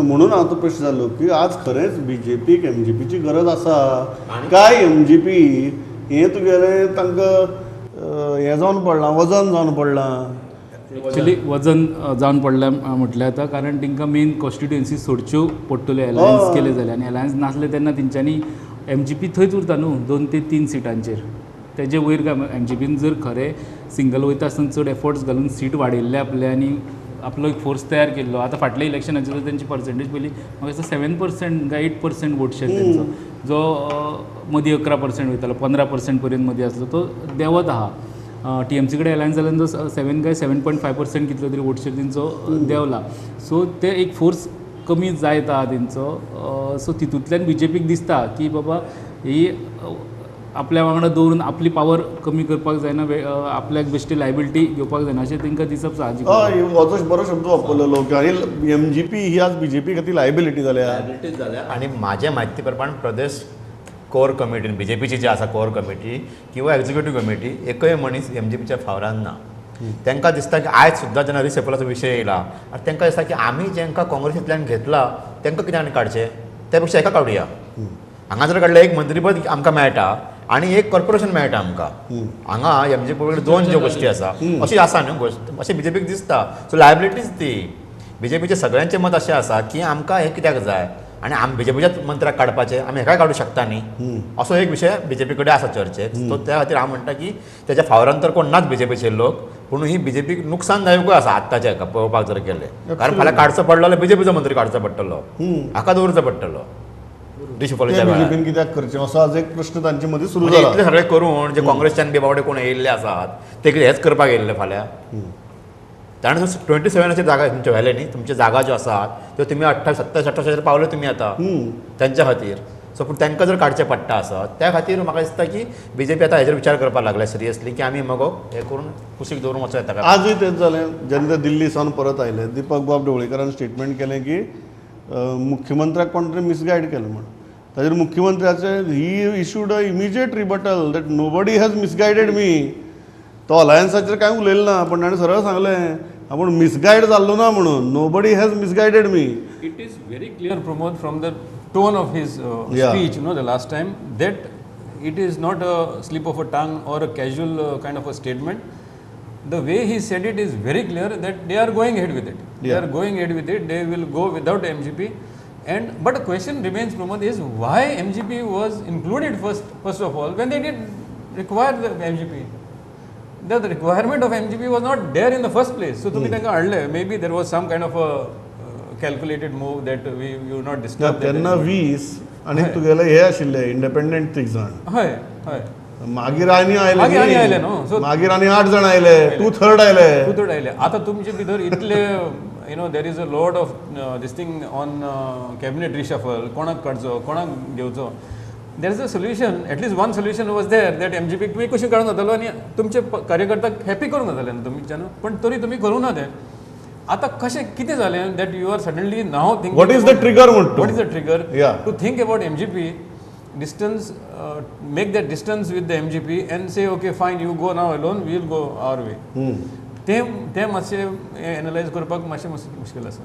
म्हणून हांव तो प्रश्न जालो की आज खरेंच बी जे पीक एम जी पीची गरज आसा काय? एम जी पी हें तुगेलें तांकां हें जावन पडलां, वजन जावन पडलां. एक्चुअली वजन जावन पडलें म्हटल्यार जाता, कारण तांकां मेन कॉन्स्टिट्युएन्सी सोडच्यो पडटल्यो एलायन्स केले जाल्यार. आनी एलायन्स नासले तेन्ना तेंच्यांनी एम जी पी थंयच उरता न्हू 2 ते 3 सिटांचेर. तेजे वयर काय एम जी पीन जर खरें सिंगल वयता आसतना चड एफर्ट्स घालून सीट वाडयल्ले आपले आनी आपलो एक फोर्स तयार केल्लो. आतां फाटल्या इलेक्शनाचेर तेंची पर्संटेज पयली म्हाका दिसता 7% काय 8% वोट शेर तेंचो, जो मदीं 11% वयतालो, 15% पर्यंत मदीं आसलो, तो देंवत आहा. टी एम सी कडेन एलायन्स जाल्यान जो 7 काय 7.5% कितलो तरी वोट शेर तेंचो देंवला. सो ते एक फोर्स कमी जायत आहा तेंचो. सो तितूंतल्यान बी जे पीक दिसता की बाबा ही आपल्या वांगडा दवरून आपली पावर कमी करपाक जायना, आपल्याक बेश्टी लायबिलिटी घेवपाक जायना अशें तांकां दिसप साहजीक. हय, हो बरो शब्द वापरलेलो की आनी एम जी पी ही आज बी जे पी खातीर लायबिलिटी जाल्या. लायबिलिटी जाल्या. आनी म्हाजे म्हायती प्रमाण प्रदेश कोर कमिटीन बी जे पीची जी आसा कोर कमिटी किंवा एग्जिक्युटीव कमिटी एकय मनीस एम जी पीच्या फावरान ना. तांकां दिसता की आयज सुद्दां जेन्ना रिशफलाचो विशय येयला आनी तांकां दिसता की आमी जेंकां काँग्रेसींतल्यान घेतला तांकां कित्याक काडचें, त्या पेक्षा हेका काडुया. हांगा जर काडलें एक मंत्रीपद आमकां मेळटा आनी एक कॉर्पोरेशन मेळटा आमकां. हांगा एम जी पी कडेन 2 ज्यो गोश्टी आसा अशी आसा न्हू गोश्ट, अशें बी जे पीक दिसता. सो लायबिलिटीज ती बी जे पीचें सगळ्यांचें मत अशें आसा की आमकां हें कित्याक जाय आनी आमी बी जे पीच्याच मंत्र्याक काडपाचें, आमी हेकाय काडूं शकता न्ही, असो एक विशय बी जे पी कडेन आसा चर्चेक. सो त्या खातीर हांव म्हणटा की तेच्या फावरान तर कोण नाच बी जे पीचे लोक, पूण ही बी जे पीक नुकसानदायकूय आसा आत्ताच्या हेका पळोवपाक जर गेलें, कारण फाल्यां काडचो पडलो जाल्यार बी जे पीचो मंत्री काडचो पडटलो, हाका दवरचो पडटलो रिशफलाच्या ते वेळार. बीजेपीन कित्याक करचें असो आज एक प्रश्न तांचे मदीं सुरू म्हणजे जाला. इतलें सगळें करून जे काँग्रेसच्यान बी बावडे कोण येयल्ले आसात ते कितें हेच करपाक येयल्ले फाल्यां. ताणें 27 जागा तुमच्यो व्हेले न्ही, तुमच्यो जागा ज्यो आसात त्यो तुमी 28 27 28 पावले तुमी आतां तेंच्या खातीर. सो पूण तांकां जर काडचें पडटा आसत त्या खातीर म्हाका दिसता की बी जे पी आतां हेजेर विचार करपाक लागल्या सिरियसली की आमी मगो हें करून कुशीक दवरून वचों येता काय. आजूय तेंच जालें, जेन्ना दिल्ली सावन परत आयले दीपक बाब ढवळीकरान स्टेटमेंट केलें की मुख्यमंत्र्याक कोण तरी मिसगायड केलें म्हण. ताजेर मुख्यमंत्र्याचे he issued a immediate rebuttal that nobody has misguided me. तो अलायन्साचेर कांय उलयलें ना, पण ताणें सरळ सांगलें आपूण मिसगायड जाल्लो ना म्हणून, nobody has misguided me. It is very clear, Pramod, from the tone of his speech, you know, the last time, that it is not a slip of a tongue or a casual kind of a statement. The way he said it is very clear that they are going ahead with it. They are going ahead with it. They will go without MGP. But the question remains, Pramod, is why MGP was included first of all, when they did require the MGP. The requirement of MGP was not there in the first place. So, tumi tenka hadle, maybe there was some kind of a calculated move that we will not disturb. तेन्ना 20 आनी तुगेले हे आशिल्ले independent 3 जाण. हय हय. मागीर आनी आयले, मागीर आयले न्हू. सो मागीर आनी 8 जाण आयले, 2/3 आयले. 2/3 आयले. आतां तुमचे भितर इतले, you know, there is a lot of this thing on cabinet reshuffle, कोणाक काडचो कोणाक घेवचो. There is a solution, at least one solution was there that MGP तुमी कशी काडून जातालो आनी तुमचे कार्यकर्त्याक हॅपी करूंक जाताले न्हू तुमच्यान, पण तरी तुमी करूं ना तें. आतां कशें कितें जालें that you are suddenly now thinking what is the trigger म्हणटा? What is the trigger to think about MGP distance, make that distance with the MGP and say okay fine, you go now alone, we will go our way. तें मातशें analyse करपाक मातशें मुश्कील आसा.